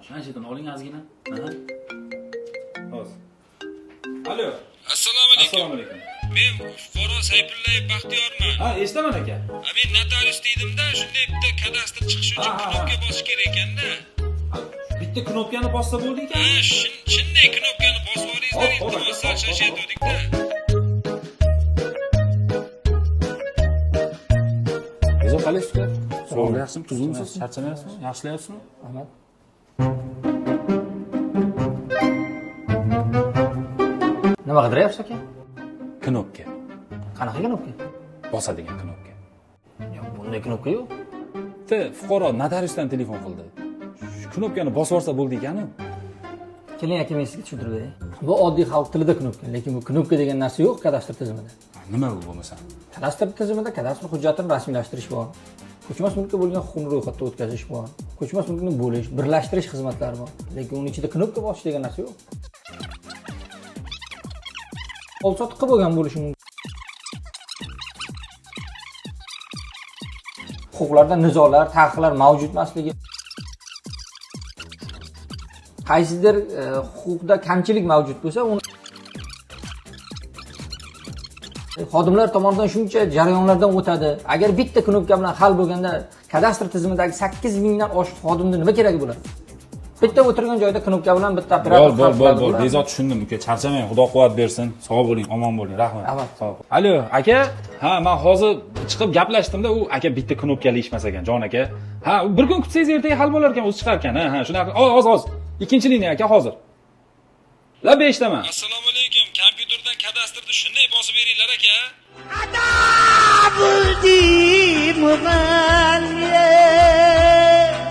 Planshetini oling ozgina. Aha. Hozir. Alo. Assalomu alaykum. Assalomu alaykum. Men fuqaro Sayfullayev Baxtiyorman. Ha, eshitaman aka. Ha, men notarius deydimda, shunday bitta kadastr chiqishi uchun knopka bosish kerak ekanda. Bitta knopkani bossa bo'ldi ekan. Ha, shunday knopkani bosib yuboringizlar, iltimos, sal shashayotgandik-da. O'zi qalaysiz? Sog'lik yaxshimi? Tuzukmisiz? Charchamayapsizmi? Yaxshilayapsizmi? Rahmat. Nima qidiryapsiz aka? Knopka. Qanaqa knopka? Bosadigan knopka. Yo'q, bunday knopka yo'q. Bitta fuqaro notariusdan telefon qildi. Shu knopkani bosib yuborsa bo'ldi ekanu. Keling aka, men sizga tushuntirib beray. Bu oddiy xalq tilida knopka, lekin bu knopka degan narsa yo'q kadastr tizimida. Nima bu bo'lmasa? Kadastr tizimida kadastr hujjatini rasmiylashtirish bor. Ko'chmas mulkka bo'lgan huquqni ro'yxatdan o'tkazish bor. Ko'chmas mulkni bo'lish, birlashtirish xizmatlari bor. Lekin uning ichida knopka bosish degan narsa yo'q. Oldi-sotdi qilib bo'lgan bo'lishi mumkin. Huquqlarda nizolar, taqiqlar mavjud emasligi, qaysidir huquqda kamchilik mavjud bo'lsa, uni xodimlar tomonidan shuncha jarayonlardan o'tadi. Agar bitta knopka bilan hal bo'lganda kadastr tizimidagi 8000 dan oshiq xodimni nima keragi bo'ladi? Bitta o'tirgan joyda knopka bilan bitta operator Bo'l, bo'l, bo'l, bo'l. Bezor tushundim uka, charchamang, Xudo quvvat bersin. Sog' bo'ling, omon bo'ling. Rahmat. Sog' bo'ling. Alo, aka. Ha, men hozir chiqib gaplashdim-da, u aka bitta knopkali ish emas ekan, jon aka. Ha, bir kun kutsangiz ertaga hal bo'lar ekan, o'zi chiqar ekan. Ha, ha, shunaqa. Oz, oz. Ikkinchi liniya aka hozir. La 5taman. Assalomu alaykum. Kompyuterdan kadastrni shunday bosib beringlar aka. Ada buldi mug'anniye.